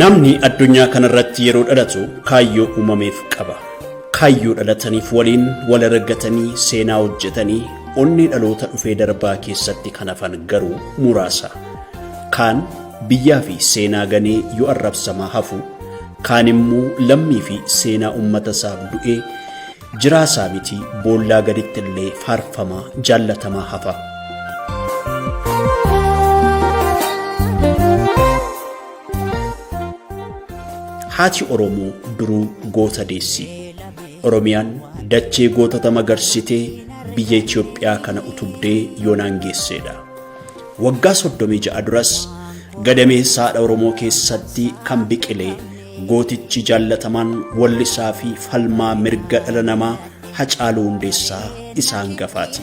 Namni addunyaa kanarratti yeroo dhalatu kaayyoo uumameef qaba. Kaayyoo dhalataniif waliin wal argatanii seenaa hojjetanii onnee dhaloota dhufee darbaa keessatti kan hafan garuu muraasa. Kaan biyyaa fi seenaa ganee yoo arrabsamaa hafu, kaan immoo lammii fi seenaa uummata isaaf du'ee jiraa isaa miti boollaa gaditti illee faarfamaa jaallatamaa hafa. Haati Oromoo duruu goota deessi. Oromiyaan dachee gootota magarsitee biyya Itoophiyaa kana utubdee yoonaan geesseedha. Waggaa 36 duras gadameessa haadha Oromoo keessatti kan biqile gootichi jaallatamaan wallisaa fi falmaa mirga dhala namaa Hacaaluu Hundeessaa isa hangafaati.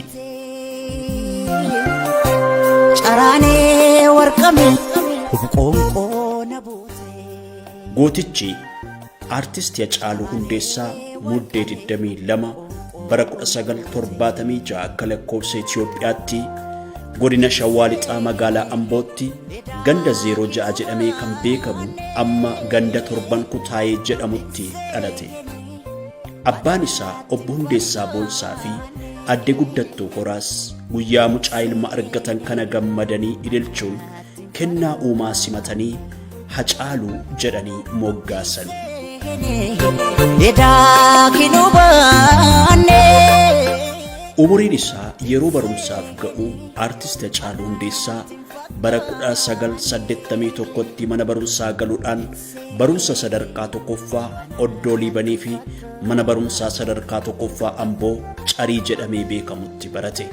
Caraanee warqame qoonqoo na buute. Gootichi Aartist Hacaaluu Hundeessaa Muddee 22 bara 1976 akka lakkoofsa Itoophiyaatti godina Shawaa Lixaa magaalaa Ambootti ganda 06 jedhamee kan beekamu amma ganda Torban Kutaayee jedhamutti dhalate. Abbaan isaa Obbo Hundeessaa Boonsaa fi Aadde Guddattuu Horaas guyyaa mucaa ilma argatan kana gammadanii ililchuun kennaa uumaa simatanii Hacaaluu jedhanii moggaasan. Edaa kinuu baanne. Umuriin isaa yeroo barumsaaf ga'u Aartist Hacaaluu Hundeessaa bara 1981tti mana barumsaa galuudhaan barumsa sadarkaa tokkoffaa Oddoo Liibanii fi mana barumsaa sadarkaa tokkoffaa Amboo Carii jedhamee beekamutti barate.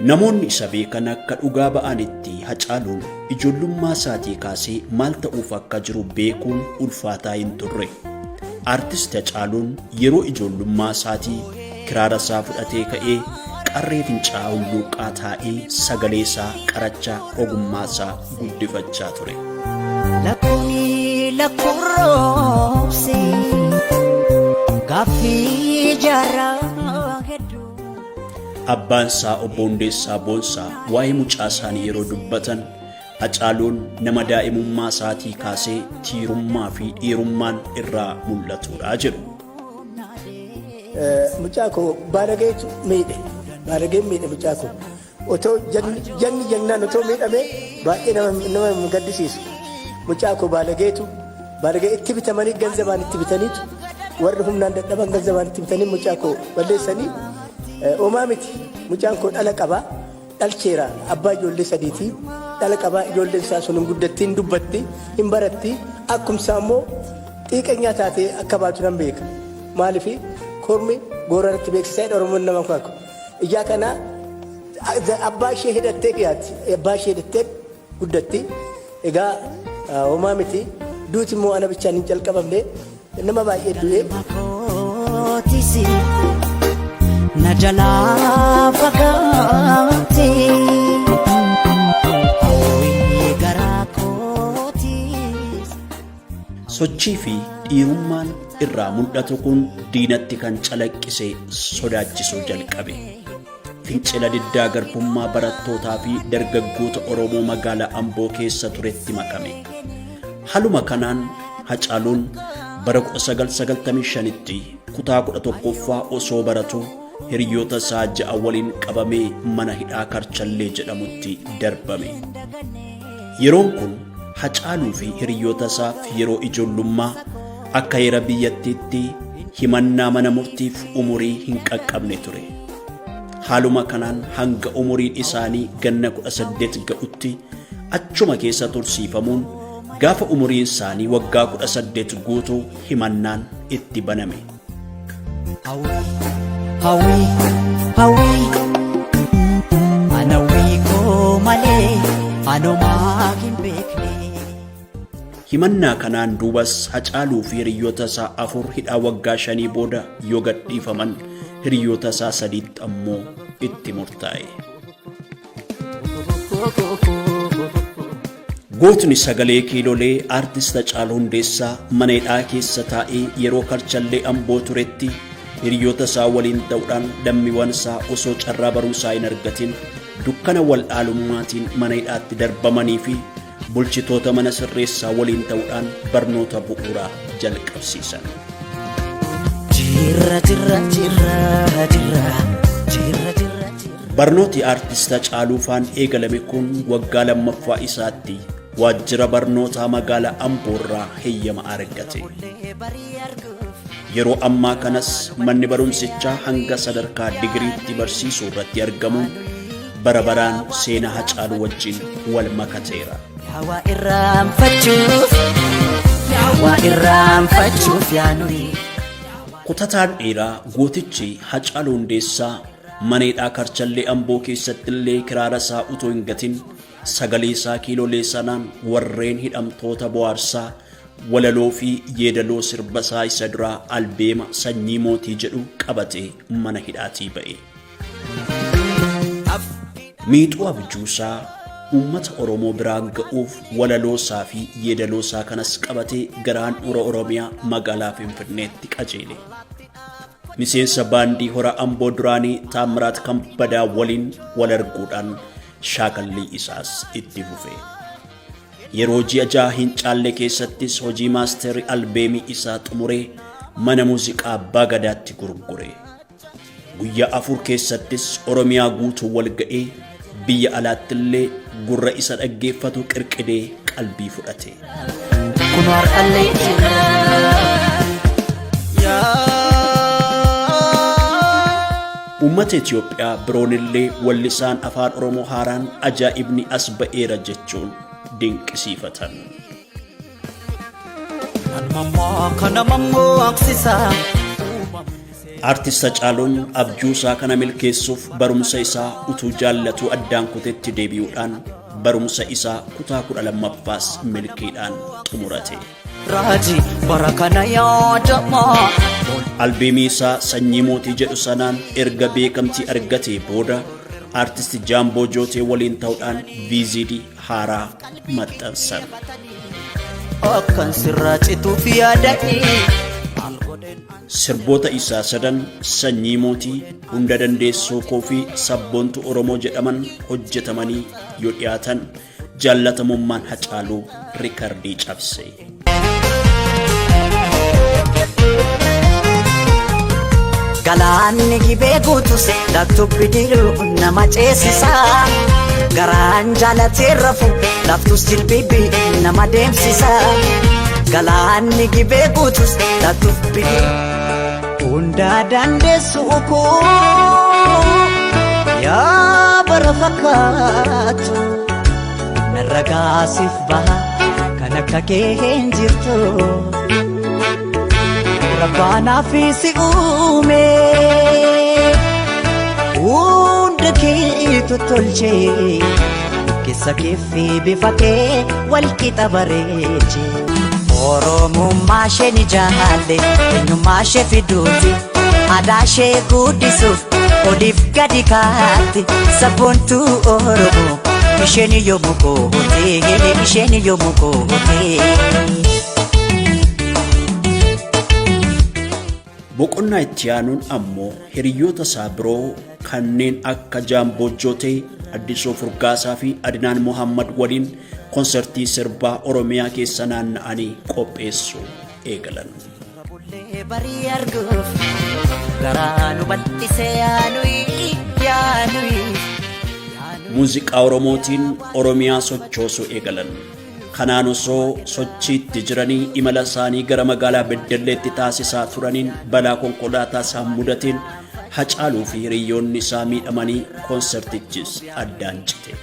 Namoonni isa beekan akka dhugaa ba'anitti Hacaaluun ijoollummaa isaatii kaasee maal ta'uuf akka jiru beekuun ulfaataa hin turre. Aartist Hacaaluun yeroo ijoollummaa isaatii kiraara isaa fudhatee ka'ee qarree fincaa'aa hulluuqqaa taa'ee sagalee isaa qarachaa ogummaa isaa guddifachaa ture. Lakkuuni lakkuun roobse gaaffii jaarraa hedduu. Abbaan isaa Obbo Hundeessaa Boonsaa waa'ee mucaa isaanii yeroo dubbatan Hacaaluun nama daa'imummaa isaatii kaasee tiirummaa fi dhiirummaan irraa mul'atudha jedhu. Mucaa koo baalageetu miidhe. Baalageen miidhe mucaa koo. Otoo janni jennaan otoo miidhame baay'ee nama gaddisiisu. Mucaa koo baalageetu baalagee itti bitamanii ganzabaan itti bitaniitu warri humnaan dadhaban ganzabaan itti bitanii mucaa koo balleessanii homaa miti. Mucaan koo dhala qaba. Dhalcheera abbaa ijoollee sadiiti. Dhala qaba ijoolleen isaa sun hin guddatti hin dubbatti hin baratti akkumsaa immoo xiiqanyaa taatee akka baatu nan beeka. Maaliif kormi goorarratti beeksisaa jedha Oromoon nama kaaku. Ijaa kana abbaa ishee hidhattee dhiyaatti. Abbaa ishee hidhattee guddatti. Egaa homaa miti. Duuti immoo ana bichaan hin calqabamne nama baay'ee du'e. Kootisi na jalaa fagaate. Hawwii garaa kootis. Sochii fi dhiirummaan irraa mul'atu kun diinatti kan calaqqise sodaachisuu jalqabe. Fincila diddaa garbummaa barattootaa fi dargaggoota Oromoo magaalaa Amboo keessa turetti makame. Haluma kanaan Hacaaluun bara 1995tti kutaa 11ffaa osoo baratu hiriyoota isaa ja'a waliin qabamee mana hidhaa Karchallee jedhamutti darbame. Yeroon kun Hacaaluu fi hiriyoota isaaf yeroo ijoollummaa akka heera biyyattiitti himannaa mana murtiif umurii hin qaqqabne ture. Haaluma kanaan hanga umuriin isaanii ganna 18 ga'utti achuma keessa tursiifamuun gaafa umuriin isaanii waggaa 18 guutu himannaan itti baname. Hawwii, hawwii, hawwii. Ana hawwii koo malee anumaa hin beekne. Himannaa kanaan duubas Hacaaluu fi hiriyyoota isaa afur hidhaa waggaa shanii booda yoo gadhiifaman hiriyyoota isaa sadiitti ammoo itti murtaa'e. Gootni sagalee kiilolee Aartist Hacaaluu Hundeessaa mana hidhaa keessa taa'ee yeroo karchallee Amboo turetti hiriyoota isaa waliin ta'uudhaan lammiiwwan isaa osoo carraa barumsaa hin argatin dukkana wal'aalummaatiin mana hidhaatti darbamanii fi bulchitoota mana sirreessaa waliin ta'uudhaan barnoota bu'uuraa jalqabsiisan. Jirra jirra jirra jirra jirra jirra jirra. Barnooti aartist Hacaaluufaan eegalame kun waggaa lammaffaa isaatti waajjira barnootaa magaalaa Amboorraa heyyama argate. Yeroo ammaa kanas manni barumsichaa hanga sadarkaa digiriitti barsiisuu irratti argamuun bara baraan seenaa Hacaaluu wajjin wal makateera. Yaa irraanfachuuf yaa irraanfachuuf yaa nuyi. Kutataan dhiiraa gootichi Hacaaluu Hundeessaa mana hidhaa Karchallee Amboo keessatti illee kiraara isaa utuu hin gatin sagalee isaa kiilolee sanaan warreen hidhamtoota bohaarsaa walaloo fi yeedaloo sirba isaa isa duraa albeema Sanyii Mootii jedhu qabatee mana hidhaatii ba'e. Miixuu abjuusaa uummata Oromoo biraan ga'uuf walaloosaa fi yeedaloosaa kanas qabatee gara handhuura Oromiyaa magaalaa Finfinneetti qajeele. Miseensa baandii Hora Amboo duraanii Taammiraat Kabbadaa waliin wal arguudhaan shaakallii isaas itti fufe. Yeroo ji'a jaha hin caalle keessattis hojii maasterii albeemii isaa xumuree mana muuziqaa Abbaa Gadaatti gurgure. Guyyaa 4 keessattis Oromiyaa guutuu wal ga'ee biyya alaattillee gurra isa dhaggeeffatu qirqidee qalbii fudhate. Kun har'allee jira. Uummata Itoophiyaa biroonillee wallisaan afaan Oromoo haaraan ajaa'ibni as ba'eera jechuun dinqisiifatan. Artist Hacaaluun abjuu isaa kana milkeessuuf barumsa isaa utuu jaallatuu addaan kutetti deebi'uudhaan barumsa isaa kutaa 12ffaas milkiidhaan xumurate. Raajii bara kana yaadamaa. Albeemii isaa Sanyii Mootii jedhu sanaan erga beekamtii argatee booda Artist Jaamboo Jootee waliin ta'uudhaan VCD haaraa maxxansan. Akkan sirraa cituuf yaada'e. Sirboota isaa sadan Sanyii Mootii, Hunda Dandeessoo Koo fi Sabboontuu Oromoo jedhaman hojjetamanii yoo dhiyaatan jaallatamummaan Hacaaluu rikardii cabse. Galaanni gibee guutus laattuu bidiruu nama ceesisa. Garaan jaalatee rafu laaftus jilbibi nama deemsisa. Galaanni gibee guutus laattuu bidiruu. Hundaa dandeessu koo yaa bara fakkaatu. Narra gaasiif baha kan akka kee hin jirtu. Rabbaanaaf si uume hunda kee tottolchee keessa kee fi bifa kee wal qixa bareeche. Oromummaa ishee ni jaalle eenyummaa ishee fiduuti aadaa ishee guddisuuf oliif gadi kaatti sabboontuu Oromoo isheen yoomuu goote isheen yoomuu goote. Boqonnaa itti aanuun ammoo hiriyoota isaa biroo kanneen akka Jaamboo Jootee, Addisuu Furgaasaa fi Adinaan Mohammad waliin konsartii sirbaa Oromiyaa keessa naanna'anii qopheessuu eegalan. Bullee barii arguuf garaa nu bal'ise yaa nuyi yaa nuyi. Muuziqaa Oromootiin Oromiyaa sochoosuu eegalan. Kanaan osoo sochiitti jiranii imala isaanii gara magaalaa Beddelleetti taasisaa turaniin balaa konkolaataa isaan mudateen Hacaaluu fi hiriyyoonni isaa miidhamanii konsertichis addaan cite.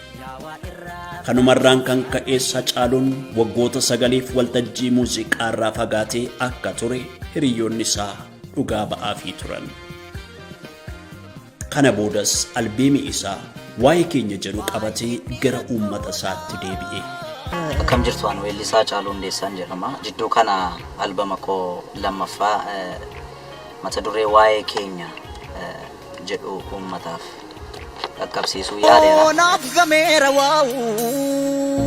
Kanumarraan kan ka'es Hacaaluun waggoota sagaliif waltajjii muuziqaarraa fagaatee akka ture hiriyyoonni isaa dhugaa ba'aafii turan. Kana boodas albeemii isaa Waa'ee keenya jedhu qabatee gara uummata isaatti deebi'e. Akkam jirtu an weellisaa Hacaaluu Hundeessaan jedhama. Jidduu kana albama koo lammaffaa mata duree Waa'ee keenya jedhu uummataaf dhaqqabsiisuu yaaleera. Naaf gameera waawuuy.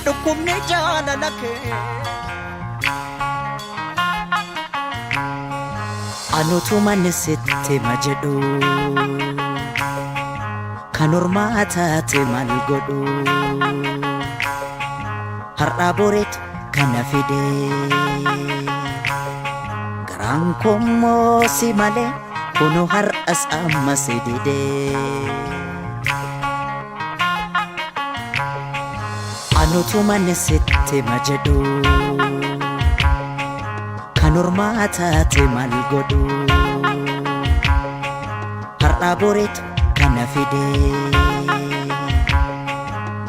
Dhukkubni jaalala kee. Anutu manni sitti ma jedhu. Kan ormaa taate maal godhu har'aa boreetu kana fide garaan koommoo si malee kunoo har'as amma si dide. Anutu manni sitti ma jedhu kan ormaa taate maal godhu har'aa boreetu kana fide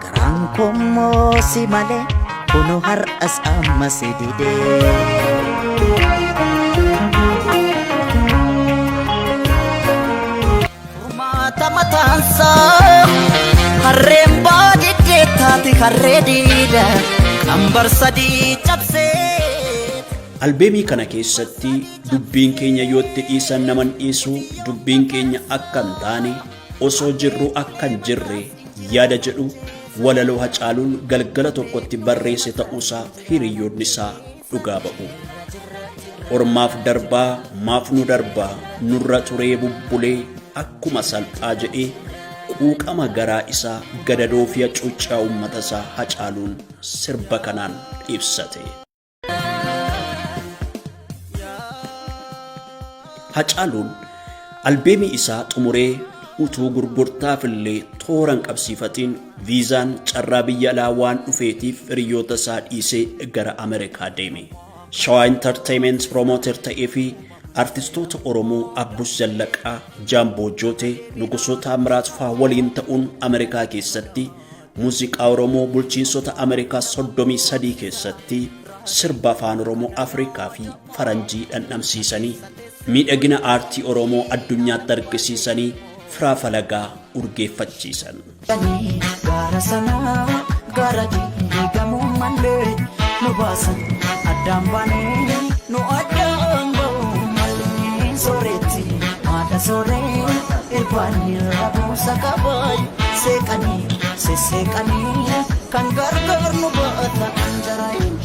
garaan koommoo si malee kunoo har'as amma si dide. Furmaata mataansaa harreen baadiddee taate harree diida qambar sadii cabsee. Albeemii kana keessatti dubbiin keenya yoo itti dhiisan naman dhiisu, dubbiin keenya akka hin taane, osoo jirru akka hin jirre yaada jedhu walaloo Hacaaluun galgala tokkotti barreesse ta'uusaa hiriyyoonni isaa dhugaa ba'u. Ormaaf darbaa maaf nu darbaa nurra turee bubbulee akkuma salphaa jedhee quuqama garaa isaa gadadoo fi hacuuccaa uummata isaa Hacaaluun sirba kanaan ibsate. Hacaaluun albeemii isaa xumuree utuu gurgurtaaf illee toora hin qabsiifatiin viizaan carraa biyya alaa waan dhufeetiif hiriyoota isaa dhiisee gara Ameerikaa deeme. Shawaa Entertainment Promoter ta'ee fi artistoota Oromoo Abbus Zallaqaa, Jaamboo Jootee, Nugusoo Taamiraat faa waliin ta'uun Ameerikaa keessatti muuziqaa Oromoo bulchiinsota Ameerikaa 33 keessatti sirba afaan Oromoo Afrikaa fi Faranjii dhandhamsiisanii miidhagina aartii Oromoo addunyaatti argisiisanii firaa falagaa urgeeffachiisan. Gaara sanaa gaara diigamuu malee nu baasan addaan baanee nu addaan ba'uu malee sooretti haadha sooree irbaanii rabuusa qabaay seeqanii sesseeqanii kan gargaar nu baata anjaraayin.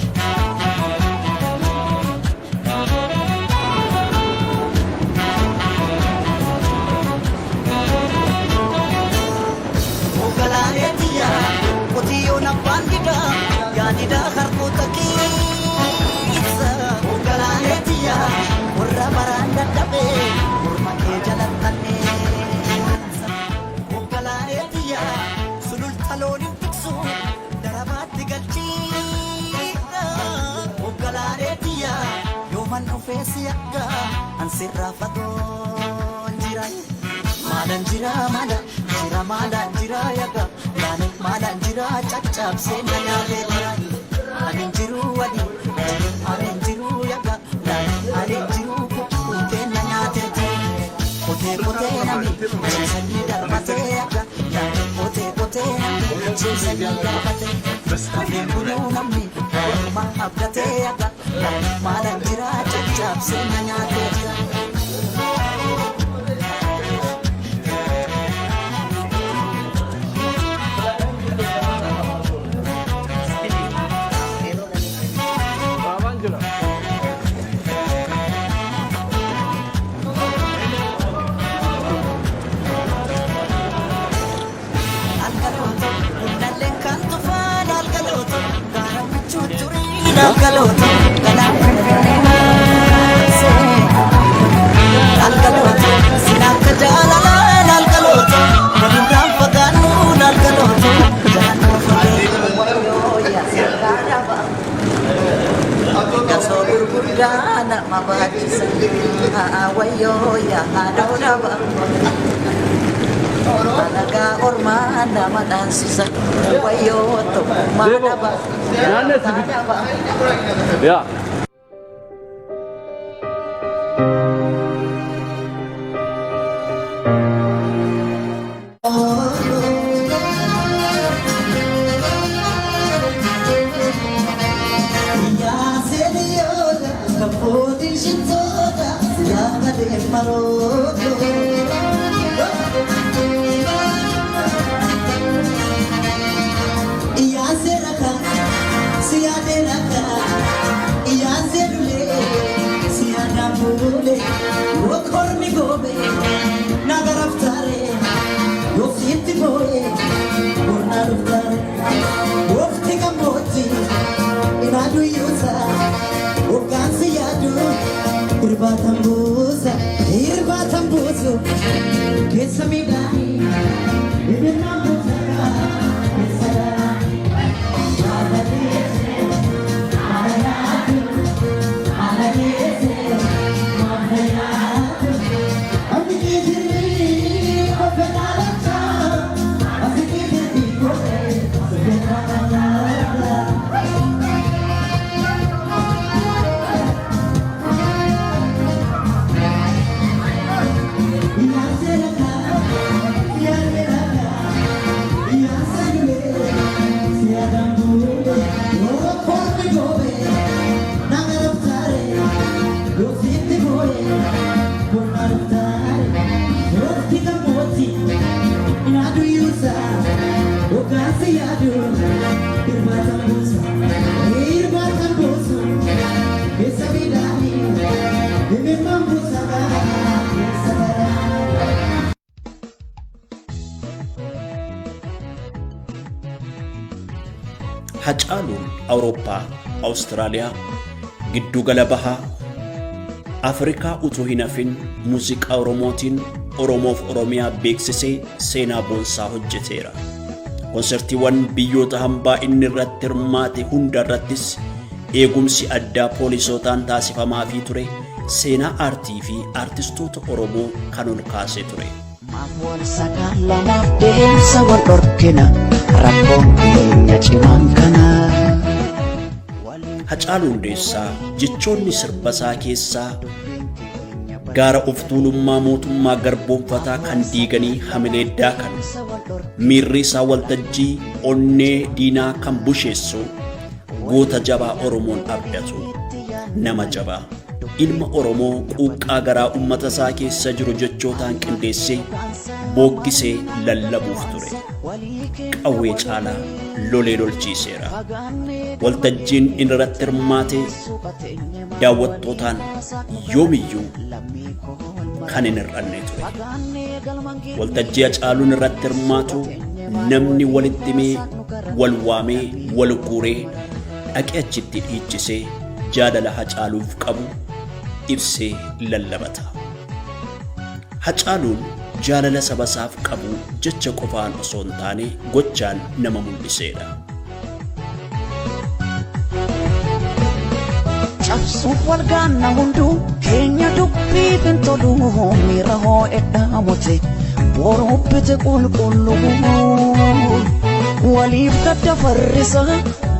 Ogalaanee tiyyaa qotiyyoon abbaan didaa yaadidaa harkoota keessa. Ogalaanee tiyyaa warra baraan dadhabee morma kee jalattanneessa. Ogalaanee tiyyaa sululta looniin tiksu darabaatti galchiidha. Ogalaanee tiyyaa yooman dhufee si akka ansirraa fagoon jira. Maalan jira maala jira maalan jira yaga laale maalan jira caccabsee na nyaatee jira. Ani jiru wali ani jiru yaga laale ani jiru kukkutee na nyaatee jira. Kotee kotee nami ciisanii darbatee yaga laale kotee kotee nami ciisanii darbatee. Hafeen buluu namni morma abdatee yaga laale maalan jira caccabsee na nyaatee jira. Algalooto hundalleen kan tufaan algalooto gaara michuu turiin algalooto galaan finfinnee maasee algalooto sin akka jaalalaan algalooto walirraan fagaannuun algalooto jaannoo fagee wayyoo yaa sakkaadhaba. Gasoo gurguddaa nama baachisa wayyoo yaa haadhoo dhaba. Alagaa ormaa nama dhaansisa wayyoo tokkummaa dhaba. Yeah. yuusa hoggaansi yaadu irbaatan buusa irbaatan buusu keessa midhaanii ibidaan buusa keessa Hacaaluun Awurooppaa, Awustiraaliyaa, Giddugala Bahaa, Afrikaa utuu hin hafin muuziqaa Oromootiin Oromoof Oromiyaa beeksisee seenaa boonsaa hojjeteera. Konsertiiwwan biyyoota hambaa inni irratti hirmaate hunda irrattis eegumsi addaa poolisootaan taasifamaafii ture seenaa aartii fi aartistoota Oromoo kan ol kaasee ture. Maaf wal sakaalamaaf deemsa wal dhorkina rakkoon keenya cimaan kana. Hacaaluu Hundeessaa jechoonni sirbasaa keessaa gaara of tuulummaa mootummaa garboomfataa kan diiganii hamilee daakan, miirri isaa waltajjii onnee diinaa kan busheessu, goota jabaa Oromoon abdatu, nama jabaa, ilma Oromoo quuqqaa garaa uummata isaa keessa jiru jechootaan qindeessee bookkisee lallabuuf ture. Qawwee caalaa lolee lolchiiseera. Waltajjiin inni irratti hirmaate daawwattootaan yoomiyyuu kan hin hir'anne ture. Waltajjii Hacaaluun irratti hirmaatu namni walitti himee, wal waamee, wal guuree dhaqee achitti dhiichisee jaalala Hacaaluuf qabu ibsee lallabata. Hacaaluun jaalala saba isaaf qabu jecha qofaan osoo hin taane gochaan nama mul'iseedha. Cabsuuf wal gaanna hunduu keenya dubbiif hin tolu miira hoo'edha mute boruu bite qulqulluu waliif gadda farrisa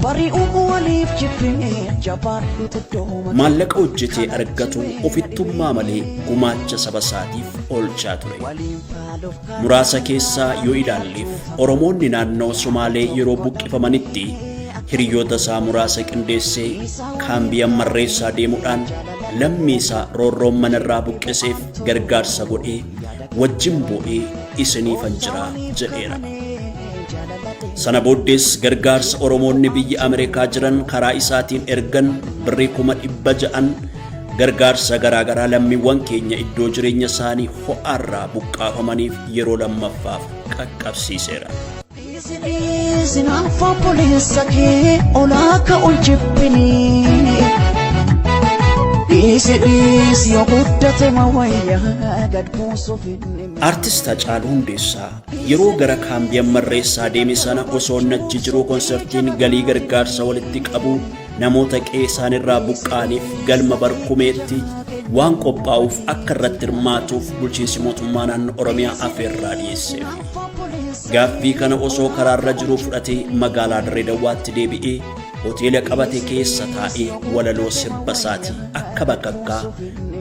bari'uu waliif jibbine jabaadhutu dooma. Maallaqa hojjetee argatu ofittummaa malee gumaacha saba isaatiif oolchaa ture. Muraasa keessaa yoo ilaalleef Oromoonni naannoo Somaalee yeroo buqqifamanitti hiriyoota isaa muraasa qindeessee kaambii Hammarreessaa deemuudhaan lammii isaa roorroon manarraa buqqiseef gargaarsa godhee wajjin boo'ee isiniifan jira jedheera. Sana booddees gargaarsa Oromoonni biyya Ameerikaa jiran karaa isaatiin ergan birrii 600,000 gargaarsa garaagaraa lammiiwwan keenya iddoo jireenya isaanii ho'aarraa buqqaafamaniif yeroo lammaffaaf qaqqabsiiseera. Sinaan obboleessa kee olaa ka'uun jibbinii. Dhiisi dhiisi yoo guddate ma wayyaa gad buusuuf hin Artist Hacaaluu Hundeessaa yeroo gara kaambii Hammarreessaa deeme sana osoo inni achi jiruu konsertiin galii gargaarsa walitti qabu namoota qe'ee isaanirraa buqqa'aniif galma Barkumeetti waan qophaa'uuf akka irratti hirmaatuuf bulchiinsi mootummaa naannoo Oromiyaa afeerraa dhiyeesseef. Gaaffii kana osoo karaarra jiruu fudhatee magaalaa Dirree Dawwaatti deebi'ee hoteela qabate keessa taa'ee walaloo sirba isaatii akka bakakkaa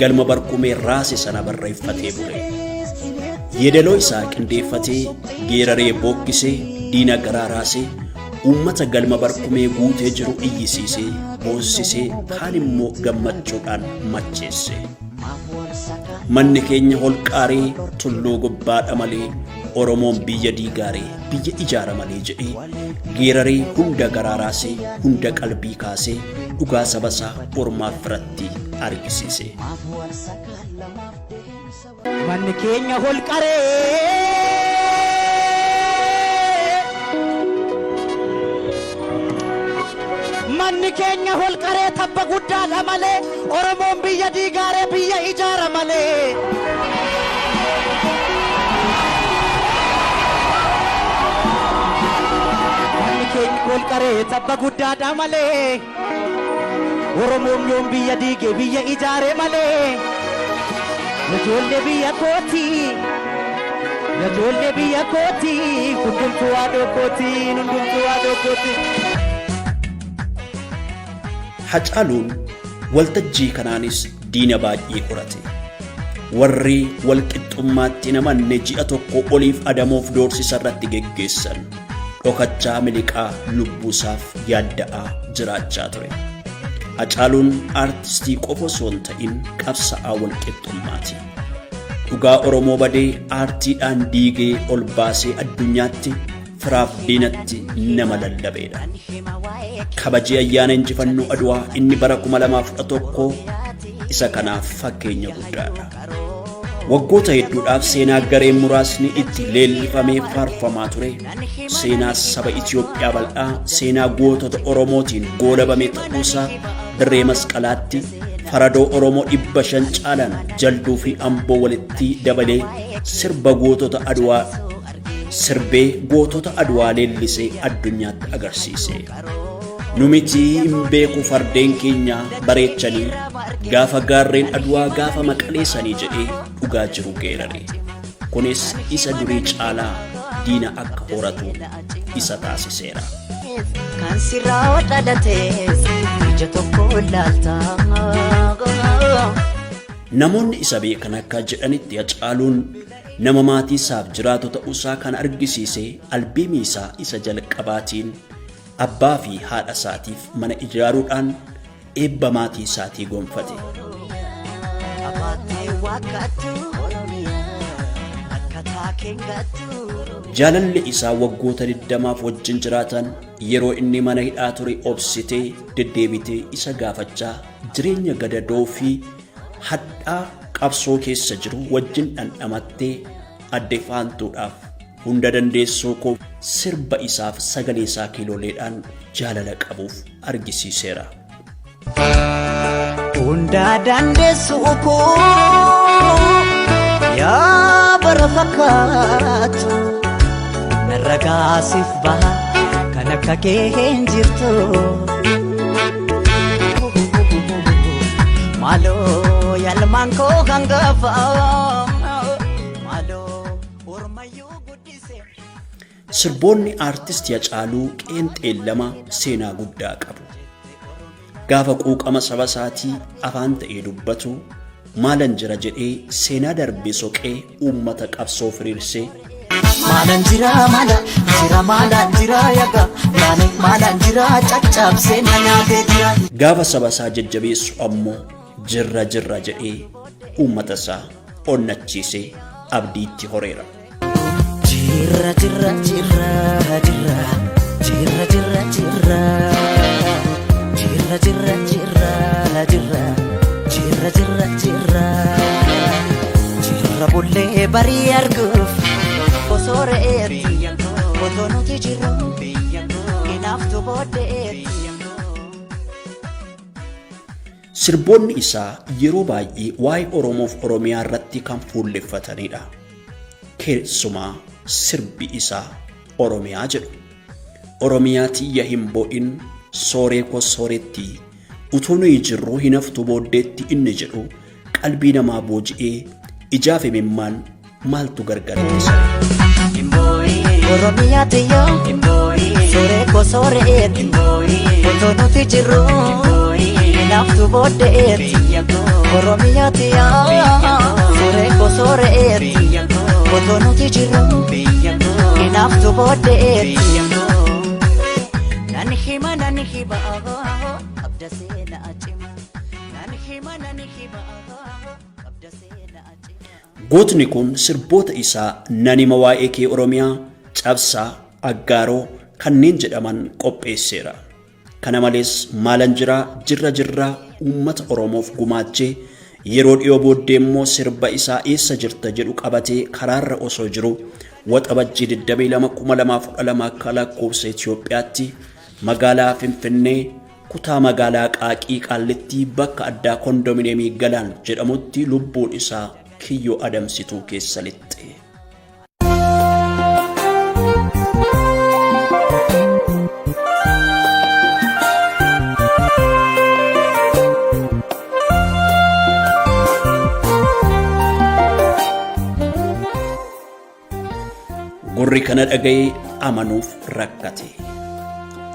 galma Barkumee raase sana barreeffatee bule. Yeedaloo isaa qindeeffatee geeraree bookkisee diina garaa raasee uummata galma Barkumee guutee jiru iyyisiisee boonsisee kaan immoo gammachuudhaan macheesse. Manni keenya holqaaree tulluu gubbaadha malee Oromoon biyya diigaaree biyya ijaara malee jedhee geeraree hunda garaa raasee hunda qalbii kaasee dhugaa saba isaa ormaaf firatti argisiise. Manni keenya holqaree Manni keenya holqaree tabba guddaadha malee Oromoon biyya diigaaree biyya ijaara malee. Manni keenya holqaree tabba guddaadha malee Oromoon yoom biyya diige biyya ijaare malee. Ijoollee biyya kooti. Ijoollee biyya kooti. Hundumtuu haadhoo kooti. Hundumtuu haadhoo kooti. Hacaaluun waltajjii kanaanis diina baay'ee horate. Warri walqixxummaatti hin amanne ji'a tokko oliif adamoof doorsisa irratti geggeessan. Dhokachaa miliqaa lubbuusaaf yaadda'aa jiraachaa ture. Hacaaluun aartistii qofa osoo hin ta'in qabsa'aa walqixxummaati. Dhugaa Oromoo badee aartiidhaan diigee ol baasee addunyaatti firaaf diinatti nama lallabeedha. Kabajii ayyaana injifannoo Adwaa inni bara 2011 isa kanaaf fakkeenya guddaadha. Waggoota hedduudhaaf seenaa gareen muraasni itti leellifamee faarfamaa ture, seenaa saba Itoophiyaa bal'aa, seenaa gootota Oromootiin goolabame ta'uusaa dirree masqalaatti faradoo Oromoo 500 caalan jalduu fi amboo walitti dabalee sirba gootota Adwaa sirbee gootota Adwaa leellisee addunyaatti agarsiise. Nu miti hin beeku fardeen keenya bareechanii gaafa gaarreen Adwaa gaafa maqaleessanii jedhee dhugaa jiru geerare. Kunis isa durii caalaa diina akka horatu isa taasiseera. Kan sirraa dhalates ija tokko laalta. Namoonni isa beekan akka jedhanitti Hacaaluun nama maatii isaaf jiraatu ta'uusaa kan argisiise albeemii isaa isa jalqabaatiin abbaa fi haadha isaatiif mana ijaaruudhaan eebba maatii isaatii gonfate. Qabaattee waakkattu akkataa keengattu. Jaalalli isaa waggoota 20f wajjin jiraatan yeroo inni mana hidhaa ture obsitee deddeebitee isa gaafachaa jireenya gadadoo fi hadhaa qabsoo keessa jiru wajjin dhandhamattee adde Faantuudhaaf hunda dandeessuu koo sirba isaaf sagalee isaa kiilooleedhaan jaalala qabuuf argisiiseera. Hunda dandeessu koo yaa bara fakkaatu narra gaasiif baha kan akka kee hin jirtu. Maaloo yaalmaan koo hangafa maaloo ormayyuu guddise. Sirboonni aartisti Hacaaluu qeenxeen lama seenaa guddaa qabu. Gaafa quuqama saba isaatii afaan ta'ee dubbatu maalan jira jedhee seenaa darbe soqee uummata qabsoo firiirsee Maalan jira maala jira maalan jira yaga laale maalan jira caccabsee na nyaatee jira. Gaafa saba isaa jajjabeessu ammoo jirra jirra jedhee uummata isaa onnachiisee abdiitti horeera. Jirra jirra jirra jirra jirra jirra jirra jirra jirra jirra jirra jirra jirra jirra jirra bullee barii arguuf osoo re'eetti otoo nuti jirru hinaaftu booddeetti. Sirboonni isaa yeroo baay'ee waa'ee Oromoof Oromiyaa irratti kan fuulleffatanidha. Keessumaa sirbi isaa Oromiyaa jedhu. Oromiyaa tiyya hin boo'in sooree koo sooretti utuu nuyi jirruu hin haftu booddeetti inni jedhu qalbii namaa booji'ee ijaaf imimmaan maaltu gargar ittisa? Oromiyaa tiyya sooree koo sooreetti otoo nuti jirru hinaaftu booddeetti. Oromiyaa tiyya sooree koo sooreetti otoo nuti jirru hinaaftu booddeetti. Nan hima nan hima qabda seenaa cima. Nan hima nan hima qabda seenaa cima. Gootni kun sirboota isaa Nan hima waa'ee kee Oromiyaa, Cabsaa, Aggaaroo kanneen jedhaman qopheesseera. Kana malees Maalan Jiraa, Jirra Jirraa uummata Oromoof gumaachee yeroo dhiyoo booddee immoo sirba isaa Eessa Jirta jedhu qabatee karaarra osoo jiru Waxabajjii 22, 2012 akka lakkoofsa Itoophiyaatti magaalaa Finfinnee kutaa magaalaa Aqaaqii Qaallittii bakka addaa kondominiyeemii Galaan jedhamutti lubbuun isaa kiyyoo adamsituu keessa lixxe. Gurri kana dhaga'ee amanuuf rakkate.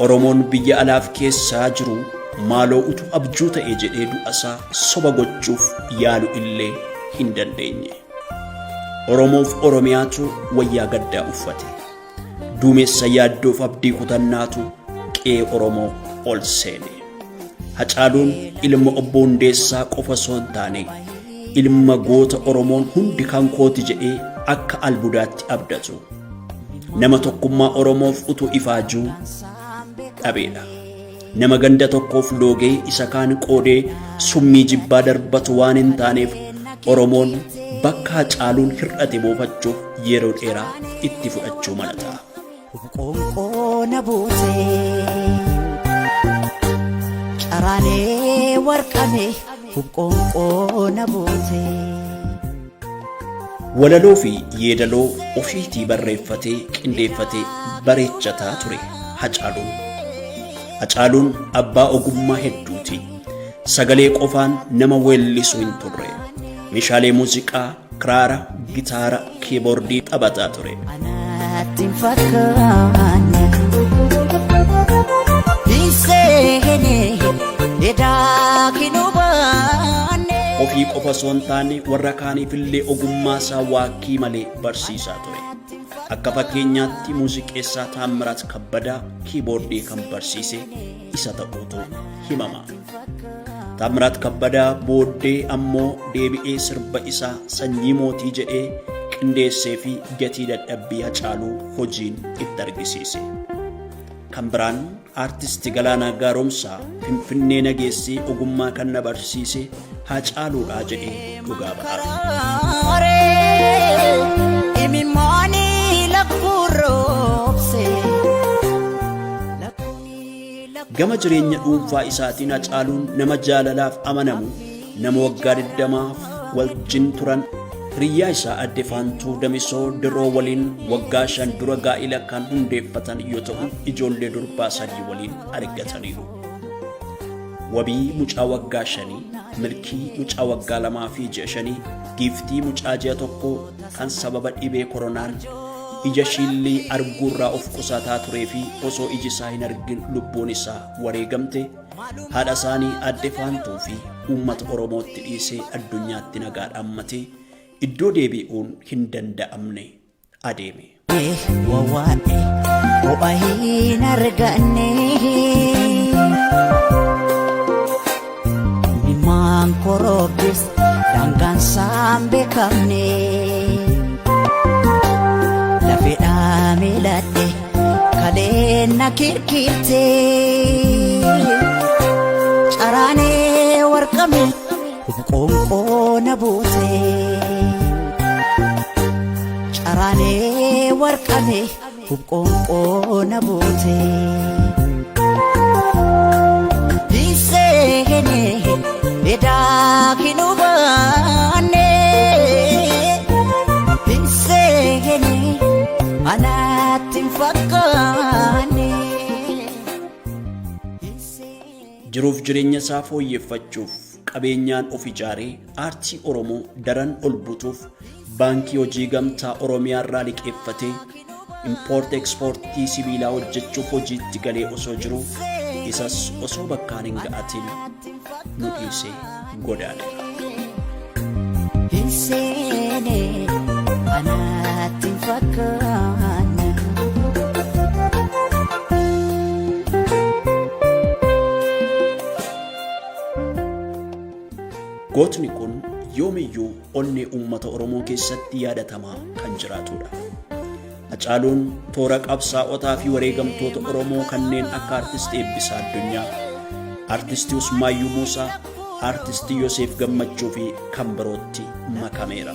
Oromoon biyya alaaf keessaa jiru maaloo utuu abjuu ta'e jedhee du'asaa soba gochuuf yaalu illee hin dandeenye. Oromoof Oromiyaatu wayyaa gaddaa uffate. Duumessa yaaddoof abdii kutannaatu qe'ee Oromoo ol seene. Hacaaluun ilma obbo Hundeessaa qofa osoo hin taane ilma goota Oromoon hundi kan kooti jedhee akka albudaatti abdatu. Nama tokkummaa Oromoof utuu ifaajuu dhabeedha. Nama ganda tokkoof loogee isa kaan qoodee summii jibbaa darbatu waan hin taaneef Oromoon bakka Hacaaluun hir'ate buufachuuf yeroo dheeraa itti fudhachuu mala ta'a. Qoonqoo na buute caraanee warqame qoonqoo na buute. Walaloo fi yeedaloo ofiitii barreeffatee qindeeffatee bareechataa ture Hacaaluun. Hacaaluun abbaa ogummaa hedduuti. Sagalee qofaan nama weellisu hin turre. Meeshaalee muuziqaa, kiraara, gitaara, kiiboordii taphataa ture. Anatti hin fakkaanne hin seene edaa hin hubanne. Ofii qofa osoo hin taane warra kaaniif illee ogummaa isaa waakkii malee barsiisaa ture. Akka fakkeenyaatti muuziqeessaa Taammiraat Kabbadaa kiiboordii kan barsiise isa ta'uutu himama. Taammiraat Kabbadaa booddee ammoo deebi'ee sirba isaa sanyii mootii jedhee qindeessee fi gatii dadhabbii Hacaaluu hojiin itti argisiise. Kan biraan aartisti Galaanaa Gaaromsaa Finfinnee nageessee ogummaa kan na barsiise Hacaaluudhaa jedhee dhugaa ba'aaf. Imimmaanii lakkuu roobse. Gama jireenya dhuunfaa isaatiin Hacaaluun nama jaalalaaf amanamu, nama waggaa 20f wajjin turan hiriyyaa isaa adde Faantuu Damisoo Diroo waliin waggaa 5 dura gaa'ila kan hundeeffatan yoo ta'u ijoollee durbaa 3 waliin argataniiru. Wabii mucaa waggaa 5, Milkii mucaa waggaa 2 fi ji'a 5, Giiftii mucaa ji'a 1 kan sababa dhibee koronaan ija shiillii arguurraa of qusataa turee fi osoo iji isaa hin argin lubbuun isaa wareegamte, haadha isaanii aadde Faantuu fi uummata Oromootti dhiisee addunyaatti nagaa dhaammatee iddoo deebi'uun hin danda'amne adeeme. Wawaadhe ho'a hin arganne. Imimmaan korobbis daangaan isaan beekamne. Lafeedhaa miiladhe kaleen na kirkirte. Caraanee warqame qoonqoo na buute. Caraanee warqame qoonqoo na buute. Hin seene edaa hin hubanne. Hin seene anatti hin fakkaanne. Jiruuf jireenya isaa fooyyeffachuuf qabeenyaan of ijaaree aartii Oromoo daran ol butuuf Baankii Hojii Gamtaa Oromiyaa irraa liqeeffatee impoort ekspoortii sibiilaa hojjechuuf hojiitti galee osoo jiruu isas osoo bakkaan hin ga'atin nu dhiisee godaaneera. Hin seene anatti hin fakkaanne. Gootni kun yoomiyyuu onnee uummata Oromoo keessatti yaadatamaa kan jiraatudha. Hacaaluun toora qabsaa'otaa fi wareegamtoota Oromoo kanneen akka Artist Eebbisaa Addunyaa, Artisti Usmaayyuu Muusaa, Artisti Yoseef Gammachuu fi kan birootti makameera.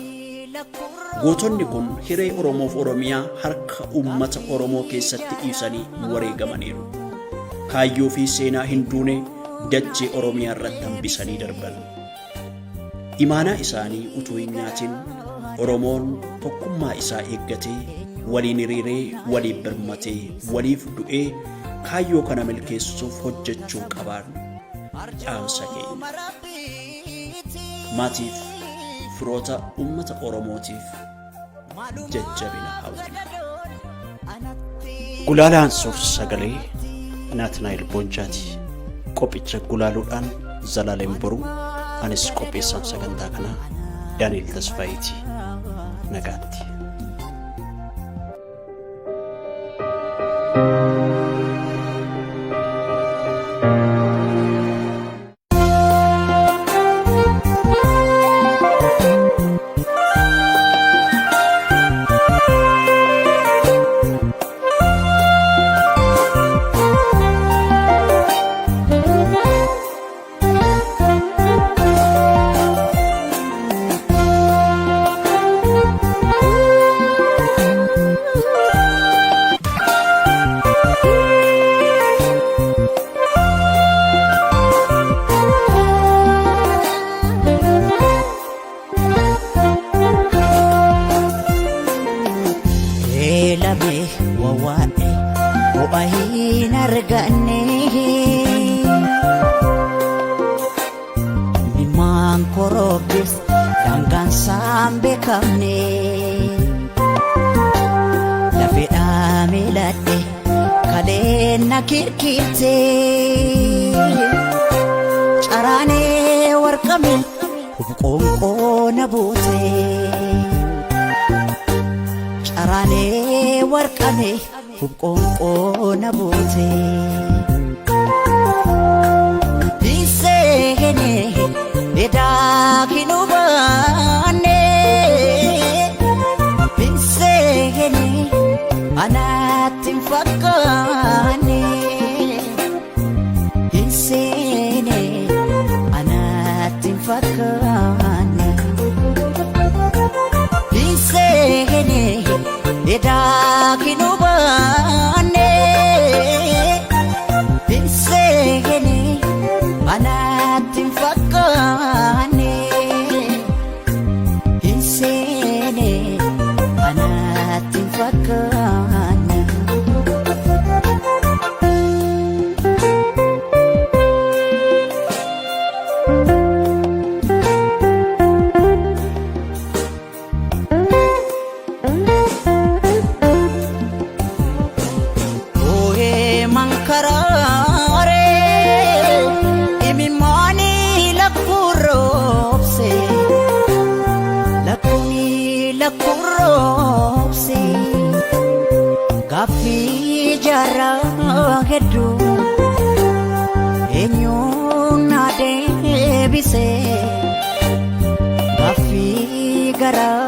Gootonni kun hiree Oromoof Oromiyaa harka uummata Oromoo keessatti dhiisanii wareegamaniiru. Kaayyoo fi seenaa hin duune dachee Oromiyaa irratti hambisanii darban. Imaanaa isaanii utuu hin nyaatin Oromoon tokkummaa isaa eeggatee waliin hiriiree waliif birmatee waliif du'ee kaayyoo kana milkeessuuf hojjechuu qabaan dhaamsa keenya. Maatiif firoota uummata Oromootiif jajjabina hawwina. Gulaalaan suur sagalee Naatnaa'el Boonchaati. Qophicha gulaaluudhaan Zalaalem Boruu, anis qopheessaan sagantaa kanaa Daani'el Tasfaayiiti. Nagaatti. Eelame wawwaadhe ho'a hin arganne. Mimaan korobbis daangaan isaan beekamne. Lafeedhaa miiladhe kaleen na kirkirte. Caraanee warqame qoonqoo na buute. Caraanee warqame qoonqoo na buute. Dhiisseene edaa hin hubanne. Dhiisseene anatti hin fakkaanne. Dhiisseene anatti hin fakkaanne. Dhiisseene edaa hin hubanne. Dhiisseene anatti hin fakkaanne. Dhiisseene anatti hin fakkaanne. Ooyee mankaraaree imimmaanii lakkuroobse lakkuuni lakkuroobse gaaffii jaarraa hedduu eenyuun na deebise gaaffii garaa.